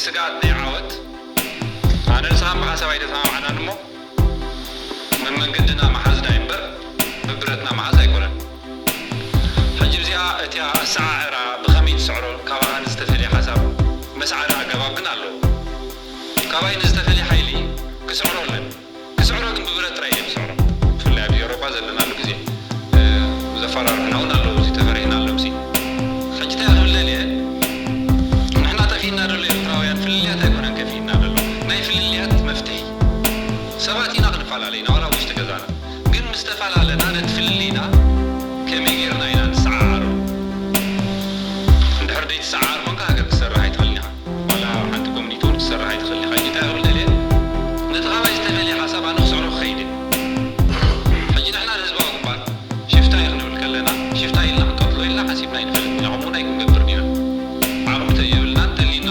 ስግኣት ናይ ዓወት ኣነ ንስኻን ብሓሳብ ኣይተሰማማዕናን እሞ መመንገድና መሓዝ ዳይ እምበር ብብረትና መሓዝ ኣይኮነን። ሕጂ እዚኣ እቲኣ ኣሰዓዕራ ብኸመይ ትስዕሮ ካባኻ ንዝተፈልየ ሓሳብ መስዓሪ ኣገባብ ግን ኣለዎ። ካባይ ንዝተፈልየ ሓይሊ ክስዕሮ ኣለን። ክስዕሮ ግን ብብረት ጥራይ እየ ክስዕሮ። ብፍላይ ኣብዚ ኤውሮጳ ዘለናሉ ግዜ ዘፈራርሑና እውን ኣለዉ። እዚ ተፈሪሕና ኣሎ ምሲ ሕጂ እንታይ ክብል ደልየ ንሕና ጠፊእና ደሎ ኤርትራውያን ፍልልያት ኣይኮነን ከፊእና ደሎ ናይ ፍልልያት መፍትሒ ሰባት ኢና ክንፈላለ ኢና ዋላ ውሽጢ ገዛና ግን ምስ ተፈላለና ነቲ ፍልልይና ከመይ ጌርና ኢና ንሰዓዓሮ እንድሕር ደይ ትሰዓዓር ኮንካ ሃገር ክሰርሕ ኣይትኽእልን ኢኻ ዋላ ሓንቲ ኮሚኒቲ እውን ክትሰርሕ ኣይትኽእል ኢኻ እንታይ ክብል ደልየ ነቲ ካባይ ዝተፈልየ ሓሳብ ኣነ ክስዕሮ ክኸይድ ሕጂ ንሕና ንህዝባዊ ግንባር ሽፍታ እዩ ክንብል ከለና ሽፍታ ኢልና ክንቀትሎ ኢልና ሓሲብና ይንፈልጥ ኢና ከምኡ ናይ ክንገብር ዲና ዓቕሚ ተየብልና እንተሊና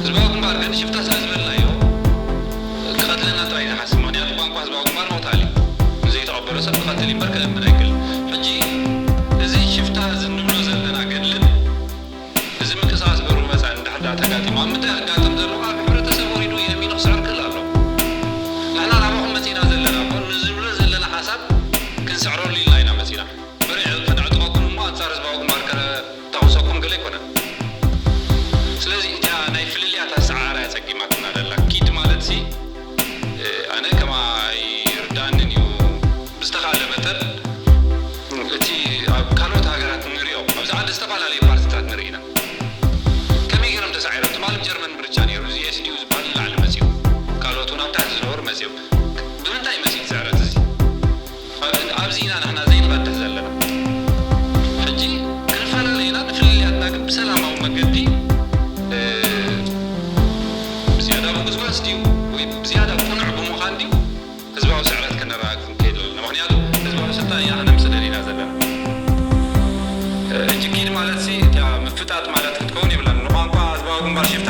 ህዝባዊ ግንባር ግን ሽፍታ ስለ ዝበልናዮ ክቐትለና ጥራይ ዝሓስብ ምክንያቱ ቋንቋ ህዝባዊ ግንባር ምቕታል እዩ ንዘይተቐበሎ ሰብ ክቐትል እምበር ክእምን ኣይክእል ሕጂ እዚ ሽፍታ እዚ ንብሎ ዘለና ገድልን እዚ ምንቅስቃስ በሩ መፃ እንድሕር ዳ ተጋጢሙ ኣብ ምንታይ ክጋጥም ዘለዎ ኣብ ሕብረተሰብ ወሪዱ የሚኑ ክስዕር ክእል ኣሎ ንሕና ናባኹም መፂና ዘለና እሞ ንዝብሎ ዘለና ሓሳብ ክንስዕረሉ ኢልና ኢና መፂና በርዕ ከነዕጥቐኩም እሞ ኣንፃር ህዝባዊ ግንባር ከተኩሰኩም ገለ ኣይኮነን ስለዚ እቲኣ ናይ ፍልልያት ኣሰዓራ እያ ፀጊማትና ዘላ ኪድ ማለት ሲ ኣነ ከማ ይርዳንን እዩ ብዝተኻለ መጠን እቲ ኣብ ካልኦት ሃገራት ንሪኦ ኣብዚ ዓዲ ዝተፈላለዩ ፓርትታት ንርኢ ኢና ከመይ ገይሮም ተሳዒሮም ትማሊ ጀርመን ምርጫ ነይሩ እዚ ኤስዲዩ ዝበሃል ንላዕሊ መፅኡ ካልኦት እውን ኣብ ታሕቲ ዝነበሩ መፅኦም ብምንታይ መፅኡ ስዕረት እዚ ኣብዚ ኢና ንሕና ዘይንቐድሕ ዘለና ሕጂ ክንፈላለ ኢና ንፍልልያትና ግን ብሰላማዊ መገዲ ብዝያዳ ምጉስጓስ ድዩ ወይ ብዝያዳ ቁኑዕ ብምዃን ድዩ ህዝባዊ ስዕረት ከነረጋግፅ ንከይድ ዘለና ምክንያቱ ህዝባዊ ስልጣን ኢና ክነምፅእ ደሊና ዘለና ሕጂ ኪድ ማለት ሲ እታ ምፍጣጥ ማለት ክትከውን የብላን ንቋንቋ ህዝባዊ ግንባር ሽፍታ